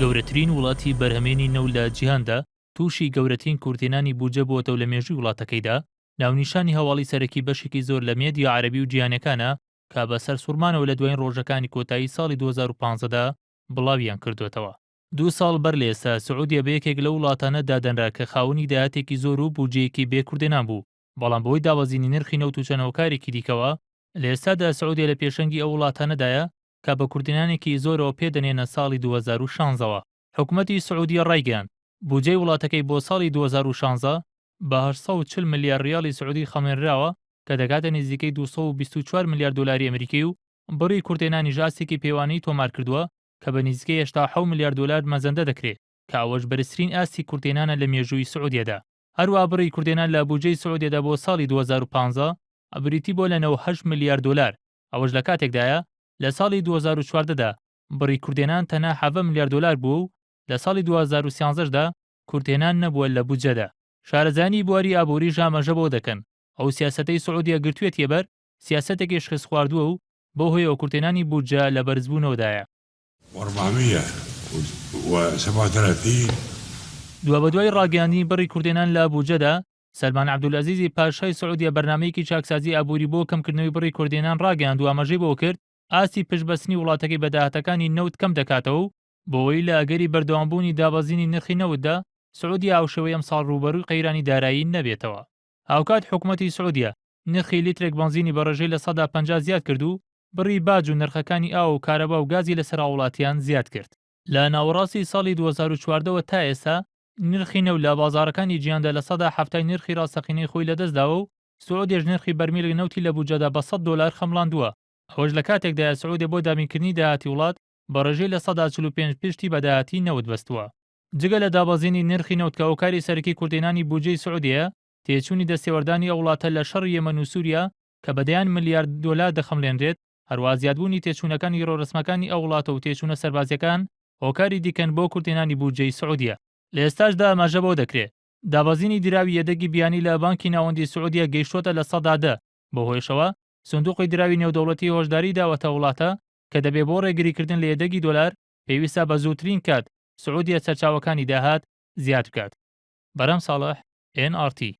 گەورەترین وڵاتی بەرهەمێنی نەوت لە جیهاندا تووشی گەورەترین کورتهێنانی بودجە بووەتەوە لە مێژووی وڵاتەکەیدا، ناونیشانی هەواڵی سەرەکی بەشێکی زۆر لە مێدیا عەرەبی و جیهانیەکانە کە بە سەرسوڕمانەوە لە دوایین ڕۆژەکانی کۆتایی ساڵی 2015 دا بڵاویان کردۆتەوە. دوو ساڵ بەر لە ئێستا سعودیە بە یەکێک لەو وڵاتانە دادەنرا کە خاوەنی داهاتێکی زۆر و بودجەیەکی بێ کوردێنان بوو، بەڵام بەهۆی دابەزینی نرخی نەوت و چەند هۆکارێکی دیکەوە، لە ئێستادا سعودیە لە پێشەنگی ئەو وڵاتانەدایە کە بە کوردێنانێکی زۆرەوە پێ دەنێنە ساڵی 2016 وە. حکومەتی سعودیە ڕایگەیاند، بودجەی وڵاتەکەی بۆ ساڵی 2016 بە 840 ملیار ڕیاڵی سعودی خەمڵێنراوە کە دەگاتە نزیکەی 224 ملیار دۆلاری ئەمریکی و بڕی کورتهێنانیش ئاستێکی پێوانەیی تۆمارکردووە کە بە نزیکەی 87 ملیار دۆلار مەزەندە دەکرێ کە ئەوەش بەرزترین ئاستی کورتهێنانە لە مێژووی سعودیەدا. هەروەها بڕی کورتهێنان لە بودجەی سعودیەدا بۆ ساڵی 2015 بریتی بووە لە 98 ملیار دۆلار، ئەوەش لە کاتێکدایە لە ساڵی 2014 دا بڕی کورتهێنان تەنها 17 ملیار دۆلار بووە و لە ساڵی 2013 دا کورتهێنان نەبووە لە بودجەدا. شارەزایانی بواری ئابووریش ئاماژە بەوە دەکەن، ئەو سیاسەتەی سعودیە گرتوویەتیەبەر سیاسەتێکی شکستخواردووە و بەو هۆیەوە کورتهێنانی بودجە لە بەرزبوونەوەدایە. 437. دوابەدوای ڕاگەیاندنی بڕی کورتهێنان لە بودجەدا، سەلمان عەبدولعەزیزی پاشای سعودیە بەرنامەیەکی چاکسازی ئابووری بۆ کەمکردنەوەی بڕی کورتهێنان ڕاگەیاند و ئاماژەی بەوەکرد، ئاستی پشتبەستنی وڵاتەکەی بە داهاتەکانی نەوت کەمدەکاتەوە و بۆوەی لە ئەگەری بەردەوامبوونی دابەزینی نرخی نەوتدا، سعودیە هاوشێوەی ئەمساڵ ڕووبەرووی قەیرانی دارایی نەبێتەوە. هاوکات حکومەتی سعودیە نرخی لیترێک بەنزینی بە ڕێژەی 50% زیاد کرد و بڕی باج و نرخەکانی ئاو و کارەبا و گازی لەسەر هاووڵاتیان زیاد کرد. لە ناوەڕاستی ساڵی 2014 وە تا ئێستا نرخی نەوت لە بازاڕەکانی جیهاندا 70% نرخی ڕاستەقینەی خۆی لەدەستداوە و سعودیەش نرخی بەرمیلێک نەوتی لە بودجەدا بە 100 دۆلار خەمڵاندووە، ئەوەش لە کاتێکدایە سعودیە بۆ دابینکردنی داهاتی وڵات بە ڕێژەی 45% پشتی بە داهاتی نەوت بەستووە. جگە لە دابەزینی نرخی نەوت کە هۆکاری سەرەکی کورتهێنانی بودجەی سعودیەیە، تێچوونی دەستێوەردانی ئەو وڵاتە لە شەڕی یەمەن و سووریا کە بە دەیان ملیارد دۆلار دەخەمڵێنرێت، هەروەها زیادبوونی تێچوونەکانی ڕێوڕەسمەکانی ئەو وڵاتە و تێچوونە سەربازییەکان هۆکاری دیکەن بۆ کورتهێنانی بودجەی سعودیە. لە ئێستاشدا ئاماژە بەوە دەکرێت، دابەزینی دراوی یەدەگی بیانی لە بانکی ناوەندی سعودیە گەیشتووەتە 10%، بەوهۆیەشەوە سندوقی دراوی نێودەوڵەتی هۆشداریی داوەتە وڵاتە کە دەبێ بۆ ڕێگریکردن لە یەدەگی دۆلار پێویستە بە زووترین کات سعودیە سەرچاوەکانی داهات زیاد بکات. بەرهەم ساڵح، ئێن ئاڕ تی.